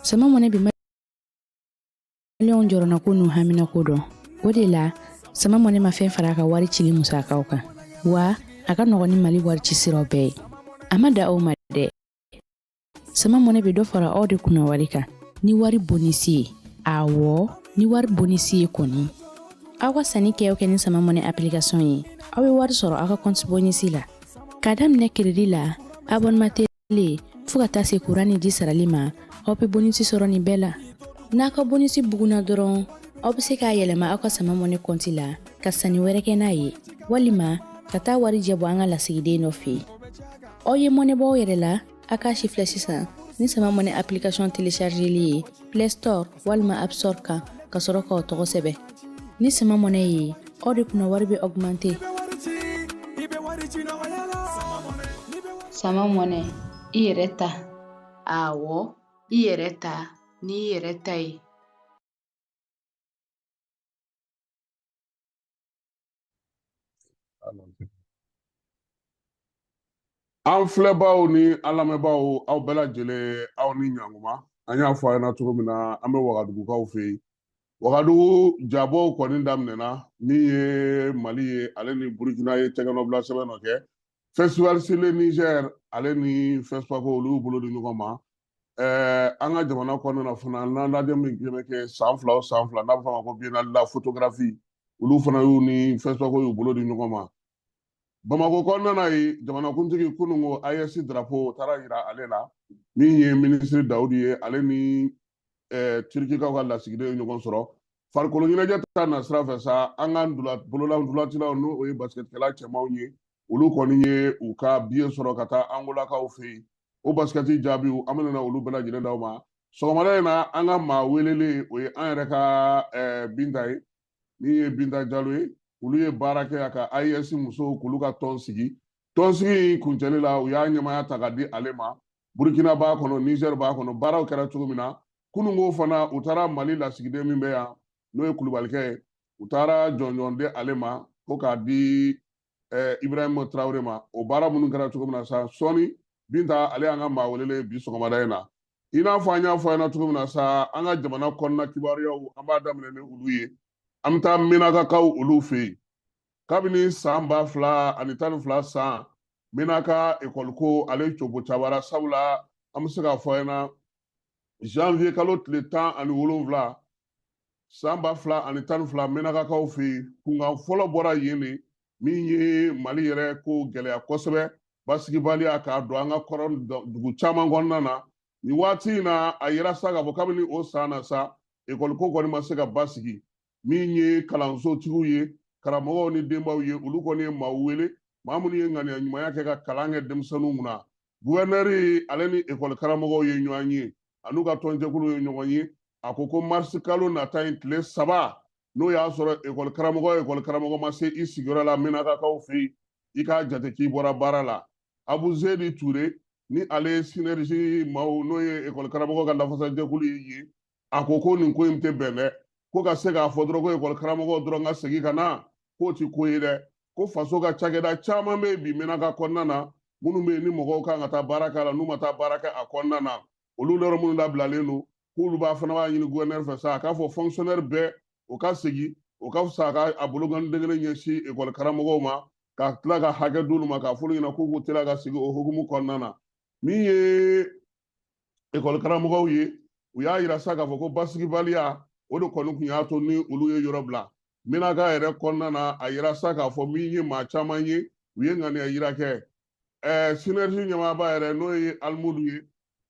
Sama Money bɛ Maliyɛnw jɔrɔnako n'u haminako dɔn. O de la, Sama Money ma fɛn fara a ka wari cili musakaw kan, wa a ka nɔgɔn ni Mali wari ci siraw bɛɛ ye. A ma dan o ma dɛ, Sama Money bɛ dɔ fara aw de kunna wari kan ni wari bonisi ye. Awɔ, ni wari bonisi ye kɔni. Aw ka sanni kɛ o kɛ ni Sama Money application ye, aw bɛ wari sɔrɔ aw ka compte bonisi la. K'a daminɛ crédit la, abonnement télé, fo ka taa se kuran ni ji sarali ma, aw bɛ bonisi sɔrɔ nin bɛɛ la. N'a ka bonisi bugunna dɔrɔn, aw bɛ se k'a yɛlɛma aw ka Sama Money kɔnti la ka sanni wɛrɛ kɛ n'a ye, walima ka taa warijɛ bɔ an ka lasigiden dɔ fɛ yen. Aw ye mɔnɛ bɔ aw yɛrɛ la, a k'a si filɛ sisan ni Sama Money application téléchargeli ye Play Store walima App Store kan, ka sɔrɔ k'aw tɔgɔ sɛbɛn. Ni Sama Money ye, aw de kunna wari bɛ augmenter. Sama Money, i yɛrɛ ta. Awɔ, i yɛrɛ ta n'i yɛrɛ ta ye. An filɛbaw ni an lamɛnbaaw, aw bɛɛ lajɛlen, aw ni ɲankuma. An y'a fɔ a ɲɛna cogo min na, an bɛ Wagadugukaw fɛ yen. Wagadugu jabɔw kɔni daminɛna. Min ye Mali ye, ale ni Burukina ye tɛgɛnɔbila sɛbɛn dɔ kɛ. Festival sur le Niger, ale ni FESPACO, olu y'u bolo di ɲɔgɔn ma. An ka jamana kɔnɔna na fana, n'an lajɛ min bɛ kɛ san 2 o san 2, n'a bɛ fɔ a ma ko Biennale de la photographie, olu fana y'u ni FESPACO y'u bolo di ɲɔgɔn ma. Bamakɔ kɔnɔna na yen, jamanakuntigi kununko AES drapeau taara yira ale la. Min ye minisiri Dawudi ye, ale ni Turikikaw ka lasigiden ye ɲɔgɔn sɔrɔ. Farikolo ɲɛnajɛ ta na sira fɛ sa, an ka bolola ntolacilaw, n'o ye basketikɛla cɛmanw ye, olu kɔni ye u ka billet sɔrɔ ka taa Angolakaw fɛ yen. O basikɛti jaabiw, an bɛna olu bɛɛ lajɛlen d'aw ma sɔgɔmada in na. An ka maa welelen, o ye an yɛrɛ ka Binta ye. Min ye Binta Jalo ye, olu ye baara kɛ a ka AES musow k'olu ka tɔn sigi. Tɔnsigi in kuncɛli la, u y'a ɲɛmaaya ta ka di ale ma. Burukina b'a kɔnɔ, Niger b'a kɔnɔ. Baaraw kɛra cogo min na kununko fana, u taara Mali lasigiden min bɛ yan, n'o ye Kulubalikɛ ye, u taara jɔnjɔn di ale ma ko k'a di Ibrahim Traoré ma. O baara minnu kɛra cogo min na sa, sɔɔni Binta, ale y'an ka maa welelen bi sɔgɔmada in na. I n'a fɔ an y'a fɔ a ɲɛna cogo min na sa, an ka jamana kɔnɔna kibaruyaw, an b'a daminɛ ni olu ye. An bɛ taa Menakakaw olu fɛ yen. Kabini san 2012 san, Menaka ekɔliko ale cogo cabara, sabula an bɛ se k'a fɔ a ɲɛna, janvier kalo tile 17 san 2012, Menakakaw fɛ yen, kunkan fɔlɔ bɔra yen de, min ye Mali yɛrɛ ko gɛlɛya kosɛbɛ, basigibaliya k'a don an ka kɔrɔn dugu caman kɔnɔna na. Nin waati in na, a yira sa k'a fɔ kabini o san na sa, ekɔliko kɔni ma se ka basigi. Min ye kalansotigiw ye, karamɔgɔw ni denbaw ye, olu kɔni ye maaw wele, maa minnu ye ŋaniya ɲumanya kɛ ka kalan kɛ denmisɛnninw kunna. Guvɛrinɛri, ale ni ekɔli karamɔgɔw ye ɲɔgɔn ye, an'u ka tɔnjɛkulu ye ɲɔgɔn ye. A ko ko marisi kalo nata in tile 3, n'o y'a sɔrɔ ekɔli karamɔgɔ ekɔli karamɔgɔ ma se i sigiyɔrɔ la Menakakaw fɛ yen, i k'a jate k'i bɔra baara la. Abu Zedi Ture, ni ale ye Synergie maaw, n'o ye ekɔli karamɔgɔ ka lafasajɛkulu ye, a ko ko nin ko in tɛ bɛn dɛ, ko ka se k'a fɔ dɔrɔn ko ekɔli karamɔgɔw dɔrɔn ka segin ka na, k'o ti ko ye dɛ, ko faso ka cakɛda caman bɛ yen bi Menaka kɔnɔna na, minnu bɛ yen ni mɔgɔw kan ka taa baara kɛ a la, n'u ma taa baara kɛ a kɔnɔna na, olu yɔrɔ minnu labilalen don, k'olu b'a fana b'a ɲini gouverneur fɛ sa, a k'a fɔ fonctionnaire bɛɛ o ka segin, o ka fisa a ka a bolokɔni den kelen ɲɛsin ekɔli karamɔgɔw ma, ka tila ka hakɛ d'olu ma, k'a f'olu ɲɛna k'u k'u teliya ka segin. O hukumu kɔnɔna na, min ye ekɔli karamɔgɔw ye, u y'a yira sa k'a fɔ ko basigibaliya o de kɔni tun y'a to ni olu ye yɔrɔ bila. Menaka yɛrɛ kɔnɔna na, a yira sa k'a fɔ min ye maa caman ye, u ye ŋaniya yira kɛ. Synergie ɲɛmaaba yɛrɛ, n'o ye Alimudu ye,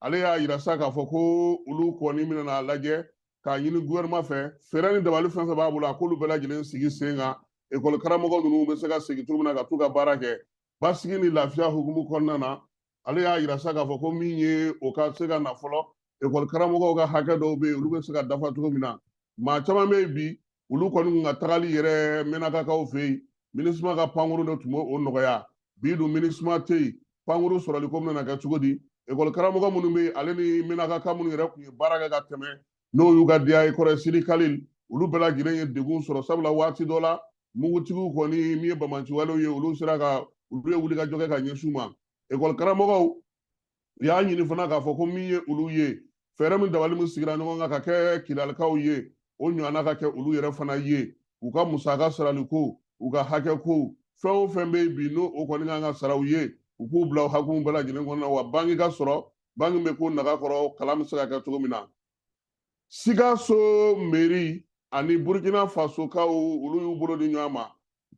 ale y'a yira sa k'a fɔ ko olu kɔni bɛna n'a lajɛ k'a ɲini gouvernement fɛ, fɛɛrɛ ni dabali fɛn fɛn b'a bolo, a k'olu bɛɛ lajɛlen sigi sen kan, ekɔli karamɔgɔ ninnu bɛ se ka segin cogo min na ka t'u ka baara kɛ basigi ni lafiya hukumu kɔnɔna na. Ale y'a yira sa k'a fɔ ko min ye o ka se ka na fɔlɔ, ekɔli karamɔgɔw ka hakɛ dɔw bɛ yen, olu bɛ se ka dafa cogo min na. Maa caman bɛ yen bi, olu kɔni kun ka tagali yɛrɛ Menakakaw fɛ yen, MINUSMA ka pankuru de tun b'o o nɔgɔya. Bi dun, MINUSMA tɛ yen, pankuru sɔrɔli ko bɛna kɛ cogo di? Ekɔli karamɔgɔ minnu bɛ yen, ale ni Menakaka minnu yɛrɛ tun ye baara kɛ ka tɛmɛ, n'o y'u ka diya ye kɔrɔ Sidi Kalil, olu bɛɛ lajɛlen ye degun sɔrɔ, sabula waati dɔ la, mugutigiw kɔni, min ye banbaanciwalew ye, olu sera ka olu ye wulikajɔ kɛ ka ɲɛsin u ma. Ekɔli karamɔgɔw u y'a ɲini fana k'a fɔ ko min ye olu ye Fɛɛrɛ min dabali min sigira ɲɔgɔn kan ka kɛ Kidalikaw ye, o ɲɔgɔnna ka kɛ olu yɛrɛ fana ye. U ka musaka sarali ko, u ka hakɛ ko, fɛn o fɛn bɛ yen bi n'o o kɔni kan ka sara u ye, u k'u bila o hukumu bɛɛ lajɛlen kɔnɔna, wa banki ka sɔrɔ, banki bɛ ko naga kɔrɔ, kalan bɛ se ka kɛ cogo min na. Sikaso mairie ani Burkina Fasokaw, olu y'u bolo di ɲɔgɔn ma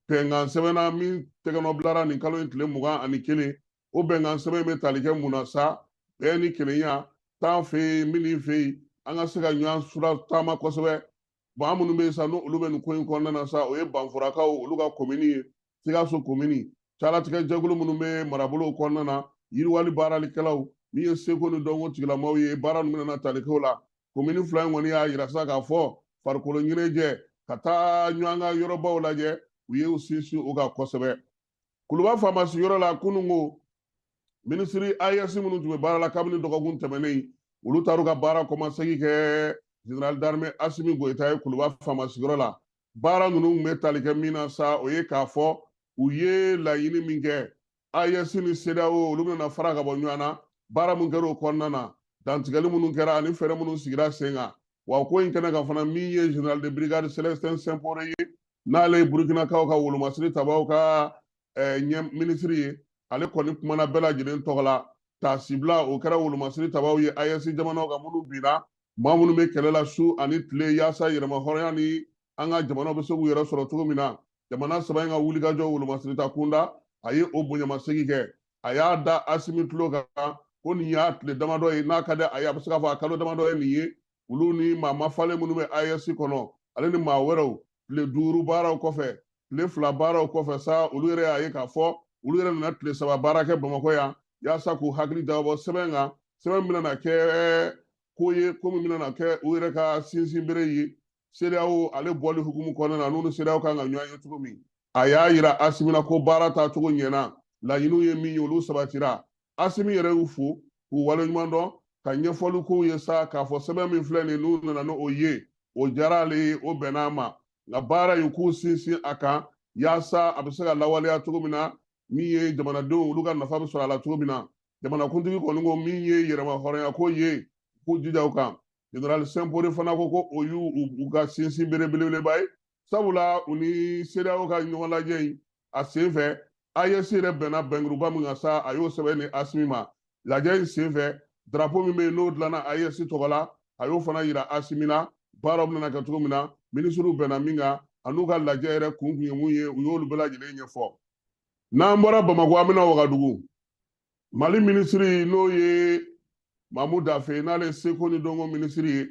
bɛnkan sɛbɛn na min tɛgɛnɔ bilara nin kalo in tile 21. O bɛnkan sɛbɛn bɛ tali kɛ mun na sa? Bɛn ni kelenya t'an fɛ yen, min fɛ yen, an ka se ka ɲɔgɔn sura taama kosɛbɛ. Bon, an minnu bɛ yen sa, n'olu bɛ nin ko in kɔnɔna na sa, o ye Banforakaw, olu ka komini ye, Sikaso komini. Calatigɛ jɛkulu minnu bɛ marabolow kɔnɔna na, yiriwali baaralikɛlaw, min ye seko ni dɔnko tigilamaw ye, baara ninnu bɛna tali kɛ o la. Komini fila in kɔni y'a yira sa k'a fɔ farikolo ɲɛnajɛ, ka taa ɲɔgɔn ka yɔrɔbaw lajɛ, u ye u sinsin o kan kosɛbɛ. Kuluba faama sigiyɔrɔ la kununko, minisiri AES minnu tun bɛ baara la kabini dɔgɔkun tɛmɛnen, olu taar'u ka baara kɔmasegin kɛ général d'armée Asimi Goyita ye Kuluba faama sigiyɔrɔ la. Baara ninnu tun bɛ tali kɛ min na sa, o ye k'a fɔ u ye laɲini min kɛ, AES ni CEDEAO, olu bɛna fara ka bɔ ɲɔgɔn na. Baara min kɛra o kɔnɔna na, dantigɛli minnu kɛra ani fɛɛrɛ minnu sigira sen kan, wa ko in kɛnɛ kan fana, min ye général de brigade Célestin Simpore ye, n'ale ye Burukinakaw ka wolomasiri tabaw ka ɲɛ minisiri ye, ale kɔni kumana bɛɛ lajɛlen tɔgɔ la. Taasibila o kɛra wolomasiri tabaw ye AES jamanaw kan minnu binna, maa minnu bɛ kɛlɛ la su ani tile yaasa yɛrɛma hɔrɔnya ni an ka jamanaw bɛ se k'u yɛrɛ sɔrɔ cogo min na. Jamana saba in ka wulikajɔ wolomasiri ta kunda, a ye o bonyamasegin kɛ. A y'a da Asimi tulo kan ko nin y'a tile damadɔ ye, n'a ka di a ye, a bɛ se k'a fɔ a kalo damadɔ ye nin ye, olu ni maa mafalen minnu bɛ AES kɔnɔ, ale ni maa wɛrɛw, tile 5 baaraw kɔfɛ, tile 2 baaraw kɔfɛ sa, olu yɛrɛ y'a ye k'a fɔ olu yɛrɛ nana tile 3 baara kɛ Bamakɔ yan yaasa k'u hakili jagabɔ sɛbɛn kan, sɛbɛn min bɛna kɛ ko ye, ko min bɛna kɛ u yɛrɛ ka sinsinbere ye CEDEAO ale bɔli hukumu kɔnɔna na, n'u ni CEDEAO kan ka ɲɔgɔn ye cogo min. A y'a yira Asimi na ko baara taacogo ɲɛna, laɲiniw ye min ye, olu sabatira. Asimi yɛrɛ y'u fo k'u waleɲuman dɔn, ka ɲɛfɔli k'u ye sa k'a fɔ sɛbɛn min filɛ nin, n'u nana n'o ye, o diyara ale ye, o bɛnna a ma, nka baara in, k'u sinsin a kan yaasa a bɛ se ka lawaleya cogo min na, min ye jamanadenw olu ka nafa bɛ sɔrɔ a la cogo min na. Jamanakuntigi kɔni ko min ye yɛrɛma hɔrɔnya ko ye, k'u jija o kan. Général Simpore fana ko ko o y'u u ka sinsin bere belebeleba ye, sabula u ni CEDEAO ka ɲɔgɔn lajɛ in a sen fɛ, AES yɛrɛ bɛnna bɛnkuruba min kan sa, a y'o sɛbɛn ni Asimi ma. Lajɛ in sen fɛ, drapeau min bɛ yen n'o dilanna AES tɔgɔ la, a y'o fana yira Asimi na. Baaraw bɛna kɛ cogo min na, minisiriw bɛnna min kan, an'u ka lajɛ yɛrɛ kun kun ye mun ye, u y'olu bɛɛ lajɛlen ɲɛfɔ. N'an bɔra Bamakɔ, an bɛna Wagadugu. Mali minisiri, n'o ye Mamu Dafe, n'ale ye seko ni dɔnko minisiri ye,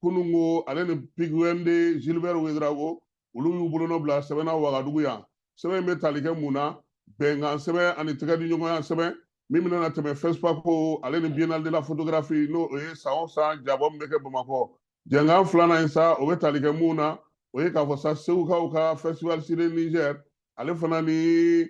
kunun ko ale ni Pikuwende Gilbert Ouedraogo, olu y'u bolonɔ bila sɛbɛn na Wagadugu yan. Sɛbɛn in bɛ tali kɛ mun na? Bɛnkan sɛbɛn ani tɛgɛdiɲɔgɔnya sɛbɛn min bɛna tɛmɛ FESPACO ale ni Biennale de la photographie, n'o ye san o san jabɔ min bɛ kɛ Bamakɔ. Jɛnkan filanan in sa, o bɛ tali kɛ mun na? O ye k'a fɔ sa Segukaw ka festival Ciné Niger, ale fana ni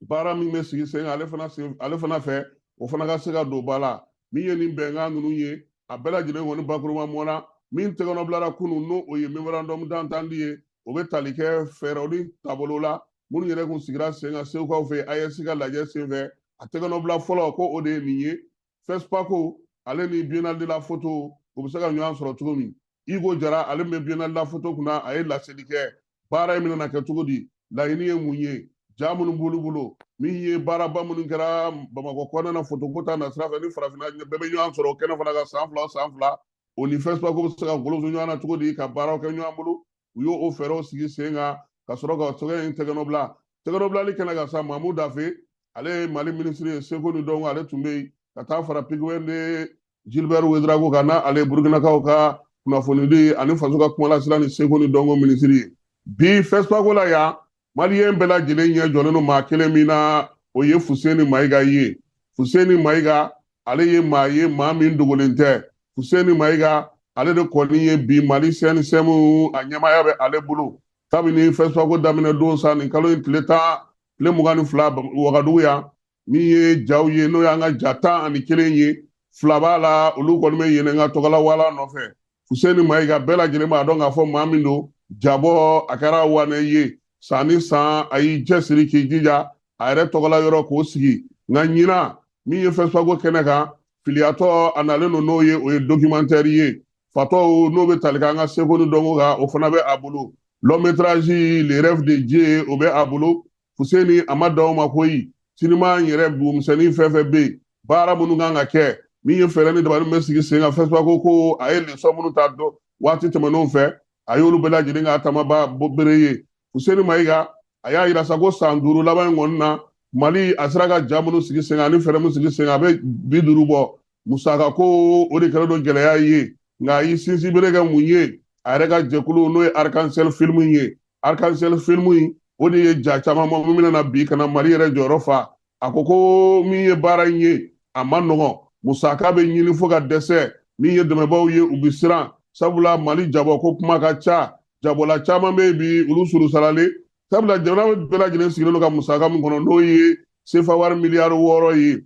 baara min bɛ sigi sen kan ale fana fɛ, o fana ka se ka don ba la. Min ye nin bɛnkan ninnu ye, a bɛɛ lajɛlen kɔni bakuruba mɔna. Min tɛgɛnɔ bilara kunun, n'o o ye memorandum d'entente ye, o bɛ tali kɛ fɛɛrɛw ni taabolo la minnu yɛrɛ kun sigira sen kan Segukaw fɛ AES ka lajɛ sen fɛ. A tɛgɛnɔ bila fɔlɔ ko o de ye nin ye. FESPACO ale ni Biennale de la photo, u bɛ se ka ɲɔgɔn sɔrɔ cogo min. Igo Jara, ale min bɛ Biennale de la photo kunna, a ye laseli kɛ baara in bɛna na kɛ cogo di, laɲini ye mun ye, ja minnu b'olu bolo, min ye baaraba minnu kɛra Bamakɔ kɔnɔna na fotoko ta nasira fɛ, ni farafinna bɛɛ bɛ ɲɔgɔn sɔrɔ o kɛnɛ fana kan san fila o san fila, o ni FESPACO bɛ se ka golo ɲɔgɔn na cogo di ka baaraw kɛ ɲɔgɔn bolo. U y'o o fɛɛrɛw sigi sen kan ka sɔrɔ ka sɛbɛn in tɛgɛnɔ bila. Tɛgɛnɔ bilali kɛnɛ kan sa, Mamu Dafe, ale ye Mali minisiri ye seko ni dɔnko, ale tun bɛ yen ka taa fara Pikuwende Gilbert Ouedraogo kan, n'ale ye Burukinakaw ka kunnafonidi ani faso ka kumalasira ni seko ni dɔnko minisiri ye. Bi FESPACO la yan, maliyɛn bɛɛ lajɛlen ɲɛ jɔlen don maa kelen min na, o ye Fuseni Mayiga ye. Fuseni Mayiga, ale ye maa ye, maa min dogolen tɛ. Fuseni Mayiga, ale de kɔni ye bi Mali CNSM, a ɲɛmaaya bɛ ale bolo kabini FESPACO daminɛ don sa, nin kalo in tile 10, tile 22, Wagadugu yan. Min ye jaw ye, n'o y'an ka ja 11 ye, fila b'a la, olu kɔni bɛ yɛlɛn ka tɔgɔla wala nɔfɛ. Fuseni Mayiga, bɛɛ lajɛlen b'a dɔn k'a fɔ maa min don, jabɔ a kɛra wanɛ ye san ni san, a y'i cɛsiri k'i jija a yɛrɛ tɔgɔla yɔrɔ k'o sigi. Nka ɲinan, min ye FESPACO kɛnɛ kan, Filiyatɔ a nalen don n'o ye, o ye documentaire ye. Fatɔw n'o bɛ tali kɛ an ka seko ni dɔnko kan, o fana bɛ a bolo. Long métrage Le Rêve de Dieu, o bɛ a bolo. Fuseni a ma dan o ma koyi, sinima yɛrɛ dugumisɛnnin fɛn fɛn bɛ yen, baara minnu kan ka kɛ, min ye fɛɛrɛ ni dabali min bɛ sigi sen kan, FESPACO ko a ye leçon minnu ta dɔn waati tɛmɛnenw fɛ, a y'olu bɛɛ lajɛlen k'a tamaba bere ye. Fuseni Mayiga a y'a yira sa ko san 5 laban in kɔni na, Mali a sera ka ja minnu sigi sen kan ani fɛɛrɛ minnu sigi sen kan, a bɛ 50 bɔ. Musaka ko o de kɛlen don gɛlɛya ye, nka a y'i sinsin bere kɛ mun ye? A yɛrɛ ka jɛkulu n'o ye Arc-en-Ciel film ye. Arc-en-Ciel film in, o de ye ja caman bɔ min bɛna na bi ka na Mali yɛrɛ jɔyɔrɔ fa. A ko ko min ye baara in ye, a ma nɔgɔn, musaka bɛ ɲini fo ka dɛsɛ. Min ye dɛmɛbaaw ye, u bɛ siran, sabula Mali jabɔ ko kuma ka ca, jabɔla caman bɛ yen bi, olu surusaralen, sabula jamana bɛɛ lajɛlen sigilen don ka musaka min kɔnɔ, n'o ye sefa wari miliyari 6 ye.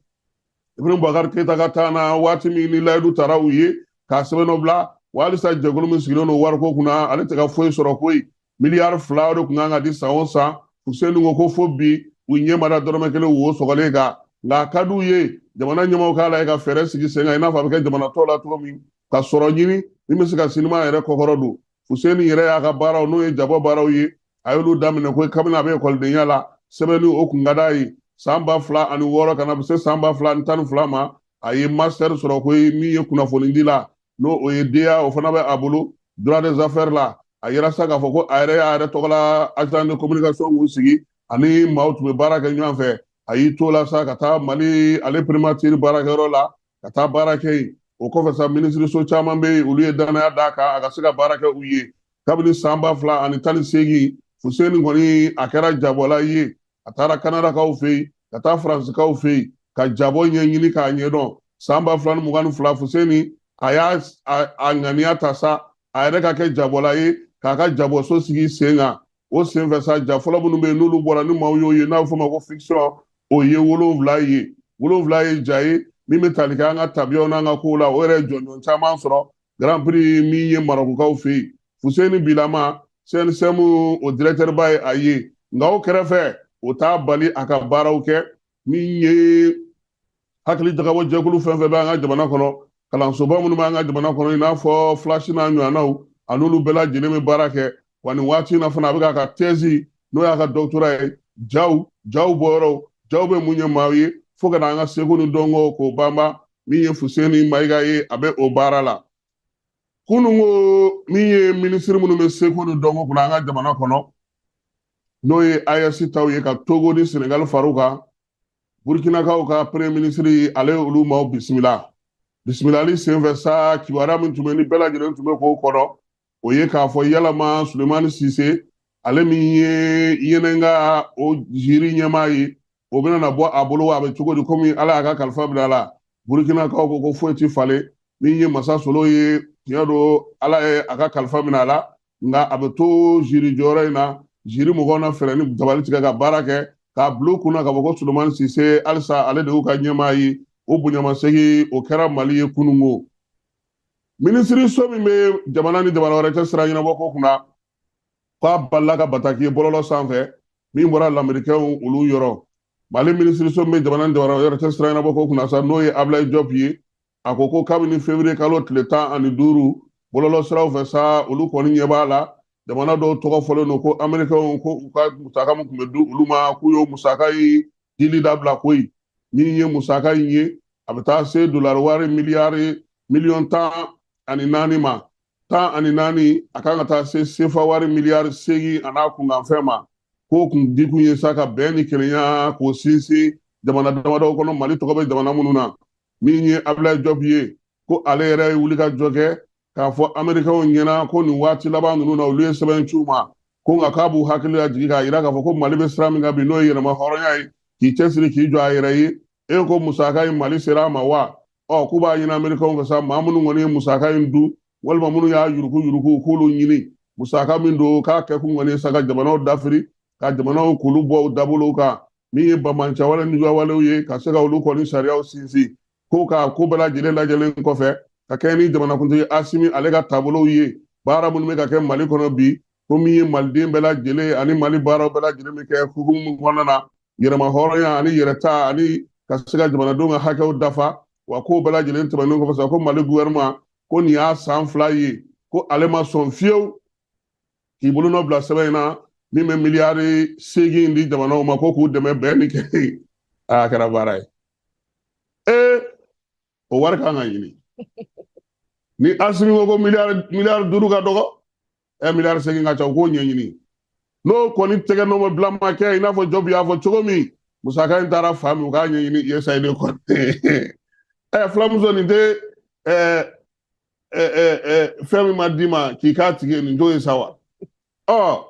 Ibrahim Boubacar Keita ka taa na waati min ni layidu tara u ye k'a sɛbɛn dɔ bila, wa halisa jɛkulu min sigilen don wariko kunna, ale tɛ ka foyi sɔrɔ koyi. Miliyari 2 de tun kan ka di san o san. Fuseni ko ko fo bi u ɲɛ ma da dɔrɔmɛ kelen wo sɔgɔlen kan, nka a ka d'u ye jamana ɲɛmaaw k'a lajɛ ka fɛɛrɛ sigi sen kan, i n'a fɔ a bɛ kɛ jamana tɔw la cogo min, ka sɔrɔ ɲini min bɛ se ka sinima yɛrɛ kɔkɔrɔ don. Fuseni yɛrɛ y'a ka baaraw, n'o ye jabɔ baaraw ye, a y'olu daminɛ koyi kabini a bɛ ekɔlidenya la. Sɛbɛnni o kun ka d'a ye. San 2006 ka na se san 2012 ma, a ye master sɔrɔ koyi min ye kunnafonidi la, n'o o ye DEA, o fana bɛ a bolo droit des affaires la. A yira sa k'a fɔ ko a yɛrɛ y'a yɛrɛ tɔgɔ la agent de communication kun sigi, ani maaw tun bɛ baara kɛ ɲɔgɔn fɛ. A y'i to la sa ka taa Mali ale primature baarakɛyɔrɔ la ka taa baara kɛ yen. O kɔfɛ sa, minisiriso caman bɛ yen, olu ye danaya d'a kan a ka se ka baara kɛ u ye. Kabini san 2018, Fuseni kɔni a kɛra jabɔla ye. A taara Kanadakaw fɛ yen, ka taa Faransikaw fɛ yen, ka jabɔ ɲɛɲini k'a ɲɛdɔn. San 2022, Fuseni a y'a a ŋaniya ta sa a yɛrɛ ka kɛ jabɔla ye, k'a ka jabɔso sigi sen kan. O senfɛ sa, ja fɔlɔ minnu bɛ yen n'olu bɔra ni maaw y'o ye, n'a bɛ f'o ma ko fiction, o ye 7 ye. 7 ye ja ye min bɛ tali kɛ an ka tabiyaw n'an ka kow la. O yɛrɛ ye jɔnjɔn caman sɔrɔ Grand Prix min ye Marɔkukaw fɛ yen. Fuseni bilama CNSM o directeur ba ye a ye, nka o kɛrɛfɛ o t'a bali a ka baaraw kɛ. Min ye hakili jagabɔ jɛkulu fɛn fɛn bɛ an ka jamana kɔnɔ, kalansoba minnu bɛ an ka jamana kɔnɔ, i n'a fɔ Flash n'a ɲɔgɔnnaw, a n'olu bɛɛ lajɛlen bɛ baara kɛ. Wa nin waati in na fana, a bɛ k'a ka thèse, n'o y'a ka doctorat ye, jaw bɔyɔrɔw, jaw bɛ mun ɲɛ maaw ye, fo ka na an ka seko ni dɔnko k'o banba. Min ye Fuseni Mayiga ye, a bɛ o baara la. Kunun ko min ye minisiri minnu bɛ seko ni dɔnko kunna an ka jamana kɔnɔ, n'o ye AES taw ye, ka Togo ni Senegal far'u kan, Burkinakaw ka premier ministre ale ye olu maaw bisimila. Bisimilali senfɛ sa, kibaruya min tun bɛ ni bɛɛ lajɛlen tun bɛ k'o kɔnɔ, o ye k'a fɔ yalama Sulemani Sise, ale min ye Yennenga o jury ɲɛmaa ye, o bɛna na bɔ a bolo wa, a bɛ cogo di, komi Ala y'a ka kalifa bila a la. Burkinakaw ko ko foyi ti falen. Min ye Masa Solo ye, tiɲɛ don, Ala ye a ka kalifa minɛ a la, nka a bɛ to jury jɔyɔrɔ in na. Jury mɔgɔw na fɛɛrɛ ni dabali tigɛ ka baara kɛ k'a bila u kunna k'a fɔ ko Sulemani Sise halisa ale de y'u ka ɲɛmaa ye. O bonyamasegin o kɛra Mali ye kununko. Minisiriso min bɛ jamana ni jamana wɛrɛ cɛ sira ɲɛnabɔ ko kunna, k'a balila ka bataki ye bɔlɔlɔ sanfɛ min bɔra lamerikɛnw olu yɔrɔ. Mali minisiriso min bɛ jamana ni jamana wɛrɛ cɛ sira ɲɛnabɔ ko kunna sa, n'o ye Ablaye Diop ye, a ko ko kabini février kalo tile 15, bɔlɔlɔ siraw fɛ sa, olu kɔni ɲɛ b'a la jamana dɔw tɔgɔ fɔlen don ko américains ko u ka musaka min tun bɛ di olu ma, k'u y'o musaka in dili dabila koyi. Min ye musaka in ye, a bɛ taa se dolari wari miliyari miliyɔn 14 ma, 14, a kan ka taa se sefa wari miliyari 8 a n'a kunkanfɛn ma. K'o kun dikun ye sa ka bɛn ni kelenya k'o sinsin jamana damadɔw kɔnɔ, Mali tɔgɔ bɛ jamana minnu na. Min ye Ablaye Diop ye, ko ale yɛrɛ ye wuli ka jɔ kɛ k'a fɔ américains ɲɛna ko nin waati laban ninnu na, olu ye sɛbɛn ci u ma ko nka k'a b'u hakili lajigin k'a yira k'a fɔ ko Mali bɛ sira min kan bi, n'o ye yɛrɛma hɔrɔnya ye, k'i cɛsiri k'i jɔ a yɛrɛ ye. E ko musaka in Mali sera a ma wa? Ɔ, k'u b'a ɲini américains fɛ sa, maa minnu kɔni ye musaka in dun walima minnu y'a yuruku yuruku, k'olu ɲini. Musaka min don, k'a kɛkun kɔni ye sa ka jamanaw dafiri, ka jamanaw k'olu bɔ u dabolow kan. Min ye banbancawale ni walew ye, ka se ka olu kɔni sariyaw sinsin. Ko ka ko bɛɛ lajɛlen lajɛlen kɔfɛ, ka kɛ ni jamanakuntigi Asimi ale ka taabolow ye, baara minnu bɛ ka kɛ Mali kɔnɔ bi, ko min ye maliden bɛɛ lajɛlen ani Mali baaraw bɛɛ lajɛlen bɛ kɛ hukumu min kɔnɔna na, yɛrɛma hɔrɔnya ani yɛrɛta ani ka se ka jamanadenw ka hakɛw dafa. Wa k'o bɛɛ lajɛlen tɛmɛnen kɔfɛ sa, ko Mali gouvernement ko nin y'a san 2 ye, ko ale ma sɔn fiyewu k'i bolonɔ bila sɛbɛn in na min bɛ miliyari 8 di jamanaw ma ko k'u dɛmɛ bɛn ni kɛ. A kɛra baara ye. Ee, o wari kan ka ɲini. Ni Asimi ko ko miliyari 5 ka dɔgɔ, miliyari 8 ka ca, u k'o ɲɛɲini. N'o kɔni tɛgɛ nɔ bila ma kɛ, i n'a fɔ Jɔbu y'a fɔ cogo min, musaka in taara fa min, u k'a ɲɛɲini USAID kɔni. Filamuso, nin tɛ fɛn min ma d'i ma k'i k'a tigi ye, nin t'o ye sa wa? Ɔ,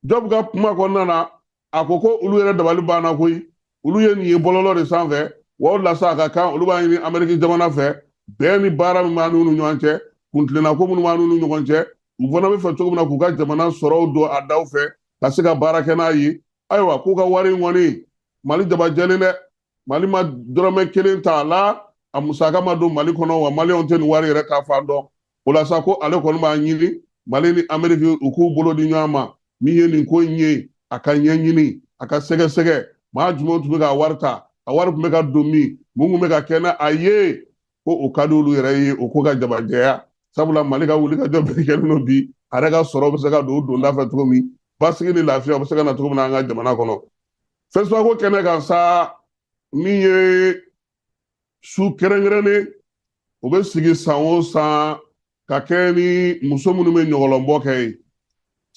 Jɔbu ka kuma kɔnɔna na, a ko ko olu yɛrɛ dabali banna koyi. Olu ye nin ye bɔlɔlɔ de sanfɛ. Wa o de la sa, a ka kan olu b'a ɲini Ameriki jamana fɛ, bɛn ni baara min b'a n'u ni ɲɔgɔn cɛ, kuntilenna ko minnu b'a n'u ni ɲɔgɔn cɛ, u fana bɛ fɛ cogo min na k'u ka jamana sɔrɔw don a daw fɛ ka se ka baara kɛ n'a ye. Ayiwa, k'u ka wari in kɔni, Mali jaba jɛlen dɛ, Mali ma dɔrɔmɛ kelen ta a la, a musaka ma don Mali kɔnɔ, wa Maliyɛnw tɛ nin wari yɛrɛ ta fan dɔn. O la sa, ko ale kɔni b'a ɲini Mali ni Ameriki, u k'u bolo di ɲɔgɔn ma. Min ye nin ko in ye, a ka ɲɛɲini, a ka sɛgɛsɛgɛ, maa jumɛn tun bɛ ka wari ta, a wari tun bɛ ka don min, mun tun bɛ ka kɛ n'a a ye, ko o ka di olu yɛrɛ ye, o ko ka jabajɛya. Sabula Mali ka wuli ka jɔ bɛɛ kɛlen don bi, a yɛrɛ ka sɔrɔ bɛ se ka don o donda fɛ cogo min, basigi ni lafiya bɛ se ka na cogo min na an ka jamana kɔnɔ. FESPACO kɛnɛ kan sa, min ye su kɛrɛnkɛrɛnnen, o bɛ sigi san o san ka kɛ ni muso minnu bɛ ɲɔgɔlɔnbɔ kɛ ye.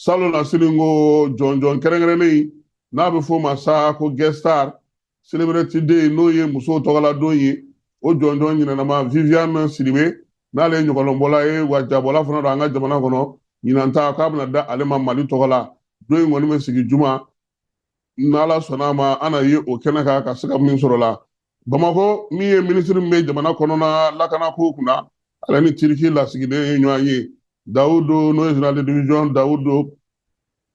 Salon na sini ko jɔnjɔn kɛrɛnkɛrɛnnen n'a bɛ f'o ma sa ko guest star celebrity day, n'o ye musow tɔgɔla don ye, o jɔnjɔn ɲinɛnama Viviane Sidibe, n'ale ye ɲɔgɔlɔnbɔla ye wa jabɔla fana don an ka jamana kɔnɔ, ɲinan ta k'a bɛna da ale ma Mali tɔgɔ la. Don in kɔni bɛ sigi juma, n'Ala sɔnna a ma, an na ye o kɛnɛ kan ka se ka min sɔrɔ la. Bamakɔ, min ye minisiri min bɛ jamana kɔnɔna lakanako kunna, ale ni Tiriki lasigiden ye ɲɔgɔn ye. Dawudu, n'o ye général de division Dawudu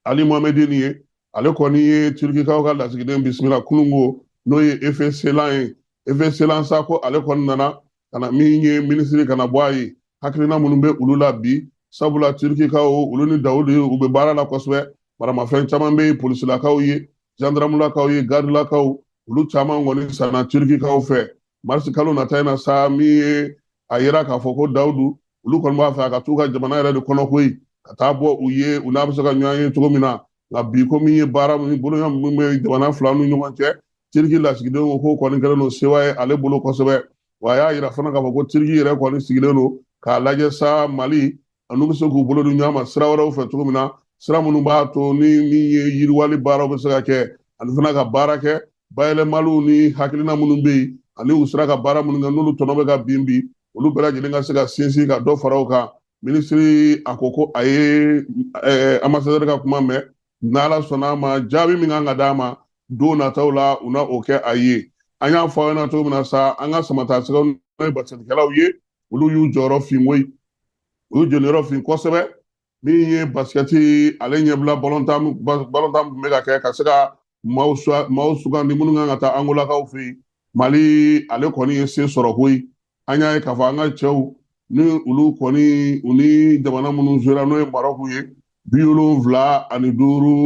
Ali Mohamedini ye, ale kɔni ye Tirikikaw ka lasigiden bisimila kununko, n'o ye Efe Selan ye. Efe Selan sa, ko ale kɔni nana ka na min ye minisiri kana bɔ a ye hakilina minnu bɛ olu la bi, sabula Tirikikaw, olu ni Dawudu, u bɛ baara la kosɛbɛ. Maramafɛn caman bɛ yen, polisilakaw ye, gendarmelakaw ye, garidilakaw, olu caman kɔni sanna Tirikikaw fɛ. Marisi kalo nata in na sa, min ye a yira k'a fɔ ko Dawudu, olu kɔni b'a fɛ a ka t'u ka jamana yɛrɛ de kɔnɔ koyi, ka taa bɔ u ye, u n'a bɛ se ka ɲɔgɔn ye cogo min na. Nka bi, ko min ye baara min boloɲɔgɔn min bɛ jamana fila ni ɲɔgɔn cɛ, Tiriki lasigidenw ko k'o kɔni kɛlen don sewa ye ale bolo kosɛbɛ. Wa a y'a yira fana k'a fɔ ko Tiriki yɛrɛ kɔni sigilen don k'a lajɛ sa, Mali n'u bɛ se k'u bolo di ɲɔgɔn ma sira wɛrɛw fɛ cogo min na, sira minnu b'a to ni min ye yiriwali baaraw bɛ se ka kɛ, ani fana ka baara kɛ bayɛlɛmaliw ni hakilina minnu bɛ yen, ani u sera ka baara minnu kɛ, n'olu tɔnɔ bɛ ka bin bi, olu bɛɛ lajɛlen ka se ka sinsin ka dɔ fara o kan. Minisiri a ko ko a ye ambassadeur ka kuma mɛn, n'Ala sɔnna a ma, jaabi min kan ka d'a ma don nataw la, u na o kɛ a ye. An y'a fɔ aw ɲɛna cogo min na sa, an ka samatasɛgɛw, n'o ye basikɛtikɛlaw ye, olu y'u jɔyɔrɔ fin koyi, u y'u jɔyɔrɔ fin kosɛbɛ. Min ye basikɛti ale ɲɛbila balontan, balontan tun bɛ ka kɛ ka se ka maaw sugandi minnu kan ka taa Angolakaw fɛ yen, Mali ale kɔni ye se sɔrɔ koyi. An y'a ye k'a fɔ an ka cɛw ni olu kɔni, u ni jamana minnu sera, n'o ye Marɔku ye, 75,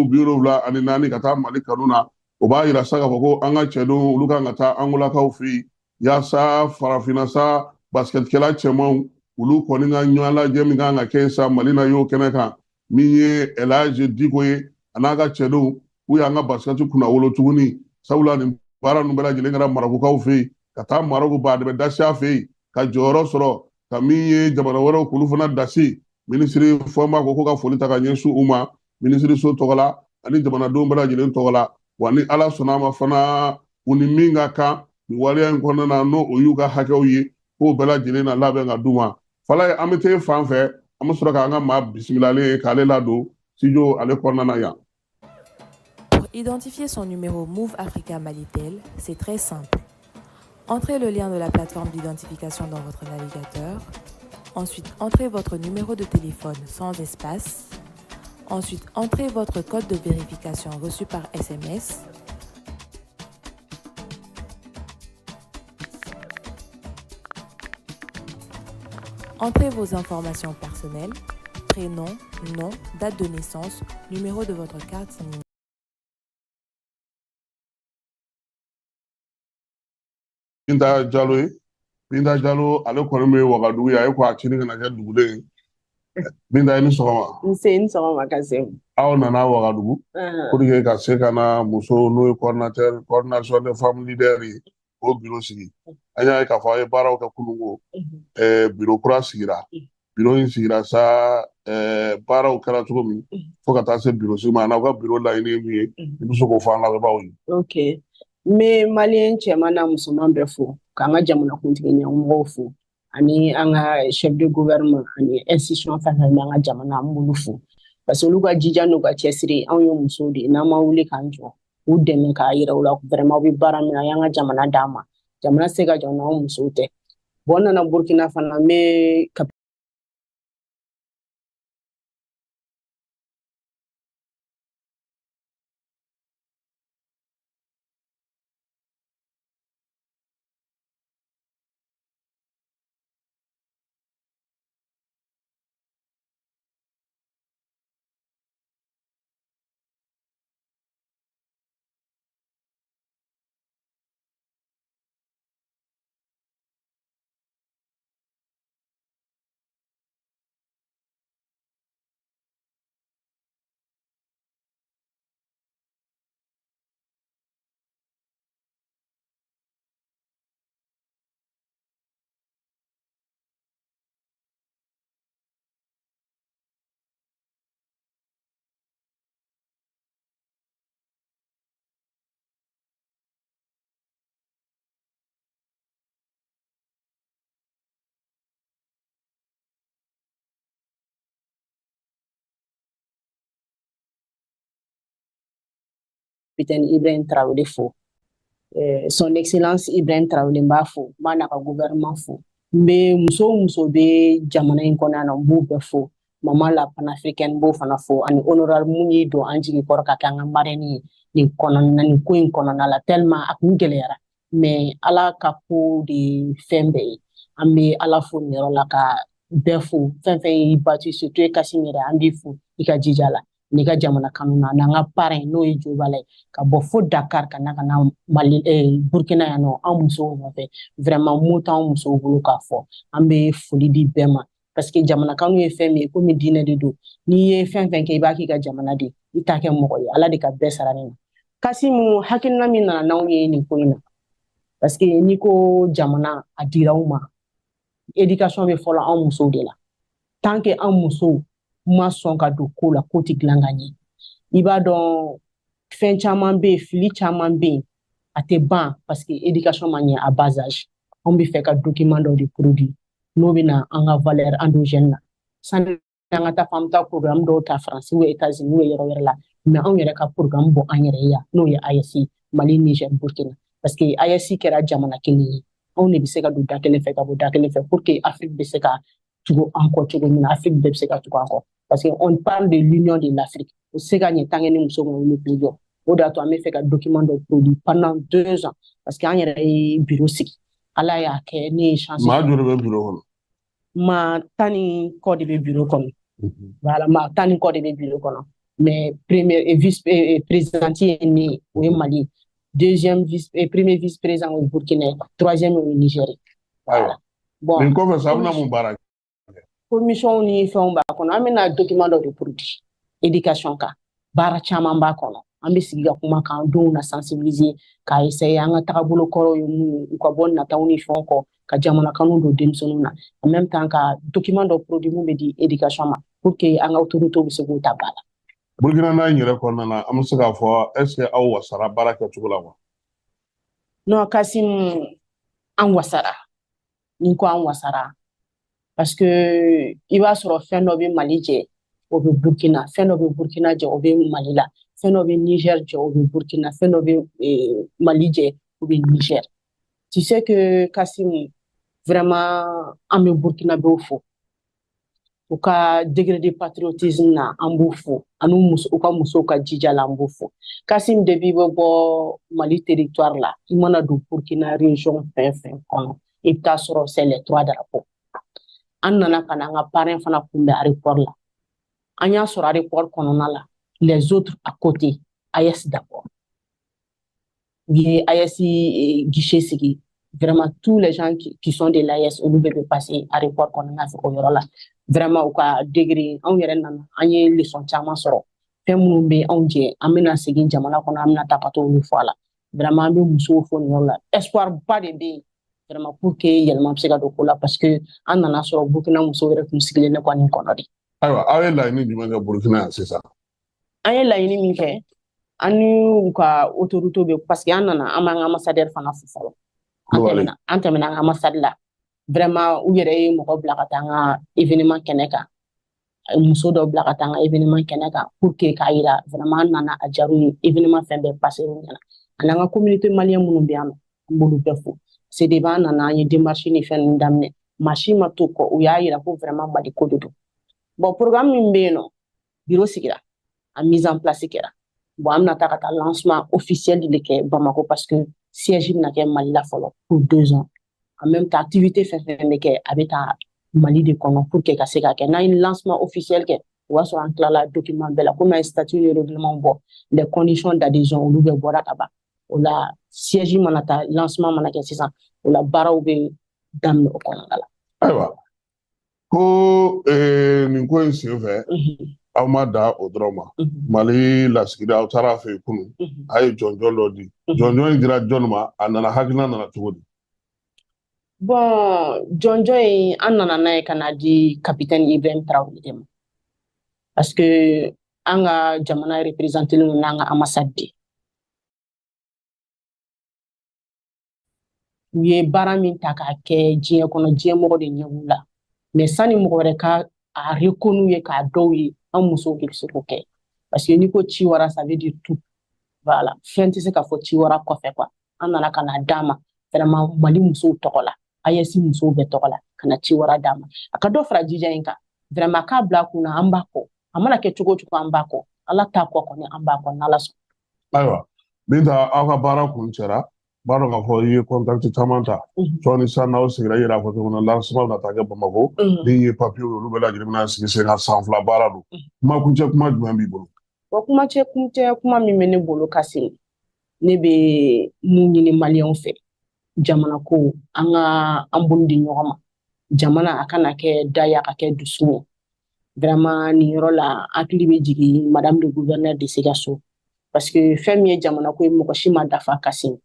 74 ka taa Mali kanu na. O b'a yira sa k'a fɔ ko an ka cɛdenw, olu kan ka taa Angolakaw fɛ yen, yaasa farafinna sa basikɛtikɛla cɛmanw, olu kɔni ka ɲɔgɔn lajɛ min kan ka kɛ sa, Mali na y'o kɛnɛ kan. Min ye Elaji Diko ye, a n'a ka cɛdenw, k'u y'an ka basikɛti kunna wolo tuguni, sabula nin baara ninnu bɛɛ lajɛlen kɛra Marɔkukaw fɛ yen, ka taa Marɔku baadɛbɛ dasiya fɛ yen ka jɔyɔrɔ sɔrɔ, ka min ye jamana wɛrɛw k'olu fana dasi. Minisiri Fɔnba ko ka foli ta ka ɲɛsin u ma minisiriso tɔgɔ la ani jamanadenw bɛɛ lajɛlen tɔgɔ la. Wa ni Ala sɔnna a ma fana, u ni min ka kan nin waleya in kɔnɔna na, n'o o y'u ka hakɛw ye, k'o bɛɛ lajɛlen na labɛn ka d'u ma. Falaye, an bɛ t'e fan fɛ, an bɛ sɔrɔ k'an ka maa bisimilalen ye k'ale ladon studio ale kɔnɔna na yan. Pour identifier son numéro Moov Africa Malitel, c'est très simple. Entrez le lien de la plateforme d'identification dans votre navigateur. Ensuite, entrez votre numéro de téléphone sans espace. Ensuite, entrez votre code de vérification reçu par SMS. Entrez vos informations personnelles, prénom, nom, date de naissance, numéro de votre carte. Binta Jalo ye. Binta Jalo, ale kɔni bɛ Wagadugu yan, e ko a cini kana kɛ dugulen ye. Binta, i ni sɔgɔma. Nse, i ni sɔgɔma Kasimu. Aw nana Wagadugu pour que ka se ka na muso n'o ye coordinateur coordination des femmes leaders ye, o bureau sigi. An y'a ye k'a fɔ aw ye baaraw kɛ kununko, bureau kura sigira. Bureau in sigira sa, baaraw kɛra cogo min fo ka taa se bureau sigi ma, a n'aw ka bureau laɲini ye min ye, i bɛ se k'o fɔ an lamɛnbaaw ye. Ok, n bɛ maliyɛn cɛman n'a musoman bɛɛ fo, k'an ka jamanakuntigi ɲɛmɔgɔw fo, ani an ka chef de gouvernement ani institution fɛn fɛn bɛ an ka jamana, an b'olu fo parce que olu ka jija n'u ka cɛsiri. Anw ye musow de ye, n'an ma wuli k'an jɔ k'u dɛmɛ k'a yira u la vraiment aw bɛ baara min na, a y'an ka jamana d'an ma, jamana tɛ se ka jɔ n'anw musow tɛ. Bon, n nana Burkina fana, n bɛ capitaine Ibrahim Traoré fo, son excellence Ibrahim Traoré, n b'a fo, n b'a n'a ka gouvernement fo. N bɛ muso o muso bɛ jamana in kɔnɔ yan nɔ, n b'u bɛɛ fo. Mama la panafricaine, n b'o fana fo, ani honorable mun y'i don an jigi kɔrɔ ka kɛ an ka marraine ye nin kɔnɔna nin ko in kɔnɔna la, tellement a kun gɛlɛyara, mais Ala ka ko de ye fɛn bɛɛ ye. An bɛ Ala fo nin yɔrɔ la ka bɛɛ fo, fɛn fɛn y'i battu, surtout e Kassim yɛrɛ, an b'i fo i ka jija la n'i ka jamana kanu na, n'an ka parrain n'o ye Jobala ye, ka bɔ fo Dakar ka na ka na Mali, Burkina yan nɔ an musow nɔfɛ. Vraiment, mot t'anw musow bolo k'a fɔ. An bɛ foli di bɛɛ ma parce que jamana kanu ye fɛn min ye, komi diinɛ de don. N'i ye fɛn fɛn kɛ, i b'a k'i ka jamana de, i t'a kɛ mɔgɔ ye. Ala de ka bɛɛ sara ne na. Kasimu, hakilina min nana n'anw ye nin ko in na, parce que n'i ko jamana a dira aw ma, éducation bɛ fɔlɔ anw musow de la. Tant que an musow ma sɔn ka don ko la, ko tɛ dilan ka ɲɛ. I b'a dɔn, fɛn caman bɛ yen, fili caman bɛ yen, a tɛ ban parce que éducation ma ɲɛ à bas âge. Anw bɛ fɛ ka document dɔ de produit n'o bɛ na an ka valeur endogène na, sani an ka taa fɔ an bɛ taa programme dɔw ta Faransi ou États-Unis ou yɔrɔ wɛrɛ la, mais anw yɛrɛ ka programme bɔ an yɛrɛ ye yan, n'o ye AES, Mali, Niger, Burkina, parce que AES kɛra jamana kelen ye. Anw de bɛ se ka don da kelen fɛ ka bɔ da kelen fɛ pour que Afrique bɛ se ka tugu an kɔ cogo min na, Afrique bɛɛ bɛ se ka tugu an kɔ, parce que on parle de l'union de l'Afrique. O tɛ se ka ɲɛ tant que ni muso ma wuli k'u jɔ. O de y'a to an bɛ fɛ ka document dɔ produit pendant 2 ans, parce que an yɛrɛ ye bureau sigi. Ala y'a kɛ ne ye chance. Maa joli bɛ bureau kɔnɔ? Maa 10 ni kɔ de bɛ bureau kɔnɔ. Voilà, maa 10 ni kɔ de bɛ bureau kɔnɔ, mais premier vice présidente ye ne ye, o ye Mali, deuxième vice, premier vice président o ye Burkina, troisième o ye Niger. Ayiwa. Bon, nin kɔfɛ sa, a bɛna mun baara kɛ? Commission ni fɛnw b'a kɔnɔ. An bɛna document dɔ de produit éducation kan. Baara caman b'a kɔnɔ. An bɛ sigi ka kuma k'an denw na sensibiliser, k'a essayer an ka tagabolo kɔrɔw ye mun ye, u ka bɔ nataw ni fɛnw kɔ, ka jamana kanu don denmisɛnninw na, en même temps ka document dɔ produit mun bɛ di éducation ma pour que an ka autorités bɛ se k'o ta ba la. Burkina n'a yɛrɛ kɔnɔna na, an bɛ se k'a fɔ est ce que aw wasara baara kɛcogo la wa? Non, Kassim, an wasara. Ni ko an wasara, parce que i b'a sɔrɔ fɛn dɔ bɛ Mali jɛ, o bɛ Burkina, fɛn dɔ bɛ Burkina jɛ, o bɛ Mali la, fɛn dɔ bɛ Niger jɛ, o bɛ Burkina, fɛn dɔ bɛ Mali jɛ, o bɛ Niger. Tu sais que Kassim, vraiment, an bɛ Burkinabéw fo u ka degré de patriotisme na, an b'u fo, ani muso, u ka musow ka jija la, an b'u fo. Kassim, depuis i bɛ bɔ Mali territoire la, i mana don Burkina région fɛn fɛn kɔnɔ, i bɛ taa sɔrɔ c'est les trois drapeaux. An nana ka na an ka parrain fana kunbɛn aéroport la, an y'a sɔrɔ aéroport kɔnɔna la, les autres à côté, AES d'abord, u ye AES guichet sigi. Vraiment, tous les gens qui sont de l'AES, olu bɛɛ bɛ passer aéroport kɔnɔna fɛ o yɔrɔ la. Vraiment, u ka degré, anw yɛrɛ nana, an ye leçon caman sɔrɔ. Fɛn minnu bɛ anw jɛ, an bɛna segin jamana kɔnɔ, an bɛna taa ka t'olu fɔ a la. Vraiment, an bɛ musow fo nin yɔrɔ la. Espoir ba de bɛ yen vraiment pour que yɛlɛma bɛ se ka don ko la, parce que an nana sɔrɔ Burkina musow yɛrɛ tun sigilen ne kɔ nin kɔnɔ de. Ayiwa, aw ye laɲini jumɛn kɛ Burkina yan sisan? An ye laɲini min kɛ, an ni u ka autorité bɛ, parce que an nana, an b'an ka ambassadeur fana fo fɔlɔ. An tɛmɛna an ka ambassade la. Vraiment, u yɛrɛ ye mɔgɔ bila ka taa an ka événement kɛnɛ kan, muso dɔ bila ka taa an ka événement kɛnɛ kan pour que k'a yira vraiment an nana, a diyar'u ye, événement fɛn bɛɛ passé u ɲɛna. Ani an ka communauté malien minnu bɛ yan nɔ, an b'olu bɛɛ fo. C'est an nana, an ye démarche ni fɛn ninnu daminɛ, maa si ma to kɔ, u y'a yira ko vraiment Mali ko de don. Bon, programme min bɛ yen nɔ, bureau sigira, a mise en place kɛra. Bon, an bɛna taa ka taa lancement officiel de kɛ Bamako, parce que siège bɛna kɛ Mali la fɔlɔ pour 2 ans. En même temps, activité fɛn fɛn bɛ kɛ, a bɛ taa Mali de kɔnɔ pour que ka se ka kɛ. N'an ye lancement officiel kɛ, o b'a sɔrɔ an tilala document bɛɛ la, komi an ye statut ni règlement bɔ, les conditions d'adhésion, olu bɛɛ bɔra ka ban. O la, siège mana taa, lancement mana kɛ sisan, o la baaraw bɛ daminɛ o kɔnɔna la. Ayiwa, ko nin ko in senfɛ, aw ma da o dɔrɔn ma. Mali lasigiden, aw taara a fɛ yen kunun, a ye jɔnjɔn dɔ di. Jɔnjɔn in dira jɔn ma? A nana, hakilina nana cogo di? Bon, jɔnjɔn in, an nana n'a ye ka na di capitaine Ibrahim Traoré de ma, parce que an ka jamana représenté don n'an ka ambassade de. U ye baara min ta k'a kɛ diɲɛ kɔnɔ, diɲɛ mɔgɔ de ɲɛ b'u la. Mais sani mɔgɔ wɛrɛ ka a reconnu ye k'a dɔw ye, an musow de bɛ se k'o kɛ, parce que n'i ko ciwara, ça veut dire tout. Voilà, fɛn tɛ se ka fɔ ciwara kɔfɛ quoi. An nana ka na d'a ma vraiment Mali musow tɔgɔ la, AES musow bɛɛ tɔgɔ la, ka na ciwara d'a ma, a ka dɔ fara jija in kan. Vraiment, k'a bila a kunna, an b'a kɔ, a mana kɛ cogo o cogo, an b'a kɔ. Ala t'a kɔ kɔni, an b'a kɔ n'Ala sɔnna. Ayiwa, Binta, aw ka baara kun cɛra, b'a dɔn k'a fɔ i ye contact caman ta sɔɔni sisan. N'aw sigira, i yɛrɛ y'a fɔ cogo min na, lancement bɛna taa kɛ Bamakɔ. Min ye papiye, olu bɛɛ lajɛlen bɛna sigi sen kan, san 2 baara don. Kuma kuncɛ kuma jumɛn b'i bolo? Bon, kuma cɛ kuncɛ kuma min bɛ ne bolo, Kassim, ne bɛ mun ɲini maliyɛnw fɛ? Jamana ko, an ka an bolo di ɲɔgɔn ma. Jamana a kana kɛ da ye, a ka kɛ dusukun ye. Vraiment, nin yɔrɔ la, hakili bɛ jigin madame le gouverneur de Sikaso, parce que fɛn min ye jamana ko ye, mɔgɔ si ma dafa. Kassim,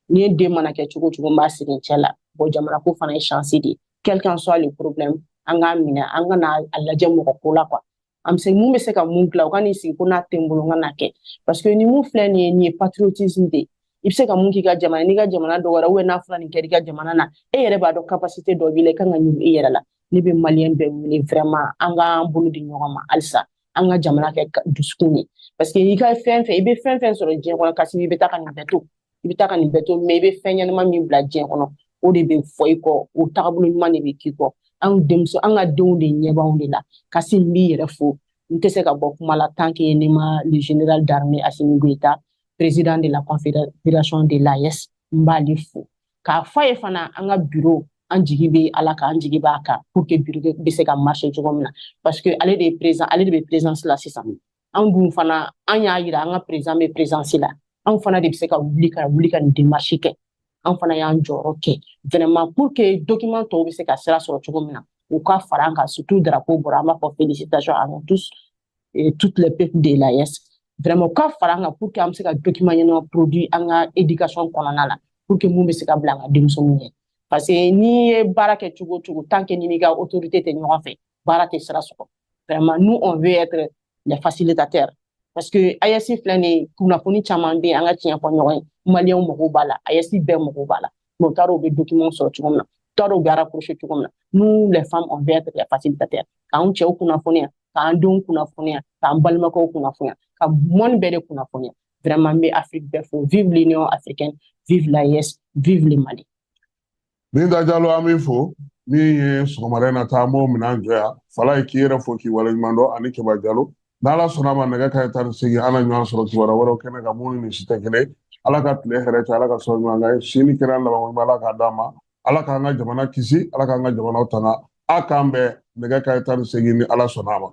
ni ye den mana kɛ cogo o cogo, n b'a sigi n cɛ la. Bon, jamana ko fana ye chance de ye. Quel qu'en soit le problème, an k'a minɛ, an ka na a lajɛ mɔgɔ ko la quoi. An bɛ se mun bɛ se ka mun dilan, u ka n'i sigi ko n'a tɛ n bolo, n ka n'a kɛ, parce que ni mun filɛ nin ye, nin ye patriotisme de ye. I bɛ se ka mun k'i ka jamana, n'i ka jamana dɔgɔyara, ou n'a fɔra nin kɛra i ka jamana na, e yɛrɛ b'a dɔn capacité dɔ b'i la, i kan ka ɲugu i yɛrɛ la. Ne bɛ maliyɛn bɛɛ wele vraiment, an k'an bolo di ɲɔgɔn ma halisa, an ka jamana kɛ dusukun ye, parce que i ka fɛn fɛn, i bɛ fɛn fɛn sɔrɔ diɲɛ kɔnɔ, kasi i bɛ taa ka nin bɛɛ to, i bɛ taa ka nin bɛɛ to, mais i bɛ fɛn ɲɛnama min bila diɲɛ kɔnɔ, o de bɛ fɔ i kɔ, o tagabolo ɲuman de bɛ k'i kɔ. Anw denmuso, an ka denw de ɲɛ b'anw de la. Kasi, n b'i yɛrɛ fo. N tɛ se ka bɔ kuma la tant que ne ma le général d'armée Assimi Goïta, président de la confédération de l'AES, n b'ale fo k'a fɔ a ye fana, an ka bureau, an jigi bɛ Ala kan, an jigi b'a kan pour que bureau bɛ se ka marcher cogo min na, parce que ale de ye président, ale de bɛ présidence la sisan. Anw dun fana, an y'a yira an ka président bɛ présidence la, anw fana de bɛ se ka wuli ka nin démarche kɛ. Anw fana y'an jɔyɔrɔ kɛ vraiment pour que document tɔw bɛ se ka sira sɔrɔ cogo min na, u ka fara an kan. Surtout drapeau bɔra, an b'a fɔ félicitations à nous tous et toutes les peuples de l'AES. Vraiment, u ka fara an kan pour que an bɛ se ka document ɲɛnama produit an ka éducation kɔnɔna la, pour que mun bɛ se ka bila an ka denmisɛnninw ɲɛ, parce que n'i ye baara kɛ cogo o cogo, tant que n'i n'i ka autorité tɛ ɲɔgɔn fɛ, baara tɛ sira sɔrɔ. Vraiment, nous, on veut être les facilitateurs, parce que AES filɛ nin ye, kunnafoni caman bɛ yen, an ka tiɲɛ fɔ ɲɔgɔn ye, maliyɛnw mago b'a la, AES bɛɛ mago b'a la, mais u t'a dɔn u bɛ document sɔrɔ cogo min na, u t'a dɔn u bɛ rapprocher cogo min na. Nous les femmes, on veut être les facilitateurs, k'an cɛw kunnafoniya, k'an denw kunnafoniya, k'an balimakɛw kunnafoniya, ka monde bɛɛ de kunnafoniya. Vraiment, n bɛ Afrique bɛɛ fo. Vive l'Union africaine, vive l'AES, vive le Mali. Binta Jalo, an b'i fo. Min ye sɔgɔmada in na taa, an b'o minɛn jɔ yan. Fala ye k'i yɛrɛ fo, k'i waleɲuman dɔn, ani Kɛba Jalo. N'Ala sɔnna a ma, nɛgɛ kanɲɛ 18, an na ɲɔgɔn sɔrɔ kibaruya wɛrɛw kɛnɛ kan minnu ni si tɛ kelen. Ala ka tile hɛrɛ cɛ, Ala ka sɔrɔ ɲuman kan ye, si ni kɛnɛya laban ɲuman, Ala k'a d'an ma. Ala k'an ka jamana kisi, Ala k'an ka jamanaw tanga. A k'an bɛn nɛgɛ kanɲɛ 18, ni Ala sɔnna a ma.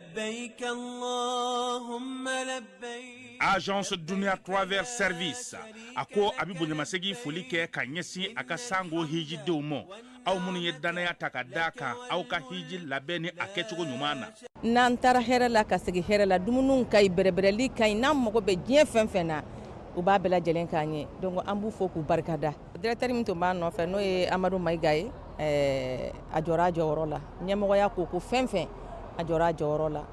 لبيك اللهم لبيك. Agence Dunia Travel Service a ko a bɛ bonyamasegin foli kɛ ka ɲɛsin a ka sango hijidenw ma, aw minnu ye dannaya ta ka da kan aw ka hiji labɛn ni a kɛcogo ɲuman na. N'an taara hɛrɛ la ka segin hɛrɛ la, dumuniw ka ɲi, bɛrɛbɛrɛli ka ɲi. N'an mago bɛ diɲɛ fɛn fɛn na, u b'a bɛɛ lajɛlen k'an ye. Donc an b'u fo k'u barikada. Directeur min tun b'a nɔfɛ, n'o ye Amadu Mayiga ye, a jɔra a jɔyɔrɔ la. Ɲɛmɔgɔya ko ko fɛn fɛn, a jɔra a jɔyɔrɔ la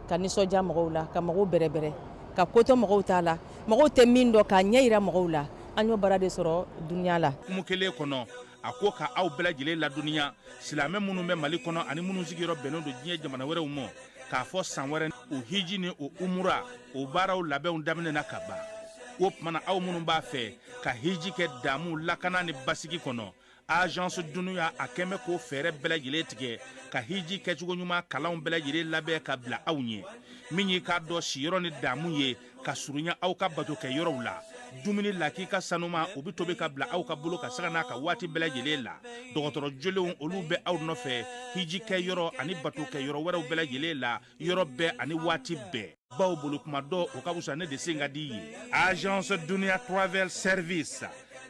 ka nisɔndiya mɔgɔw la, ka mɔgɔw bɛrɛbɛrɛ, ka kotɔ mɔgɔw t'a la, mɔgɔw tɛ min dɔn, k'a ɲɛ yira mɔgɔw la. An y'o baara de sɔrɔ dunuya la. Kumu kelen kɔnɔ, a ko ka aw bɛɛ lajɛlen ladɔnniya, silamɛ minnu bɛ Mali kɔnɔ ani minnu sigiyɔrɔ bɛnnen don diɲɛ jamana wɛrɛw ma, k'a fɔ san wɛrɛ o hiji ni o umura, o baaraw labɛnw daminɛna ka ban. O tuma na, aw minnu b'a fɛ ka hiji kɛ damu, lakana ni basigi kɔnɔ, Agence Dunuya a kɛn bɛ k'o fɛɛrɛ bɛɛ lajɛlen tigɛ ka hiji kɛcogo ɲuman kalanw bɛɛ lajɛlen labɛn ka bila aw ɲɛ. Min y'i k'a dɔn siyɔrɔ ni damu ye ka surunya aw ka bato kɛ yɔrɔw la, dumuni lakika sanuma, o bɛ tobi ka bila aw ka bolo ka saga n'a ka waati bɛɛ lajɛlen la. Dɔgɔtɔrɔ jolenw, olu bɛ aw nɔfɛ hiji kɛ yɔrɔ ani bato kɛ yɔrɔ wɛrɛw bɛɛ lajɛlen la, yɔrɔ bɛɛ ani waati bɛɛ. Baw bolo kuma dɔ, o ka fisa ne de sen ka di ye. Agence Dunia Travel Service,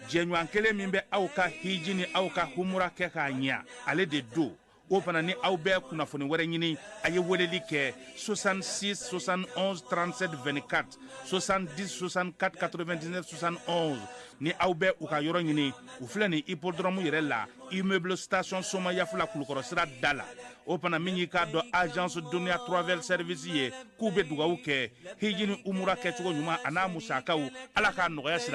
jɛɲɔgɔn kelen min bɛ aw ka hiji ni aw ka humura kɛ k'a ɲɛ, ale de don. O fana ni aw bɛ kunnafoni wɛrɛ ɲini, a ye weleli kɛ 66 71 37 24, 70 64 99 71. Ni aw bɛ u ka yɔrɔ ɲini, u filɛ nin hippodrome yɛrɛ la, immeuble Station Somayafula, Kulukɔrɔ sira da la. O fana, min y'i k'a dɔn Agence Dunia Travel Service ye, k'u bɛ dugawu kɛ hiji ni umura kɛcogo ɲuman a n'a musakaw, Ala k'a nɔgɔya silamɛ.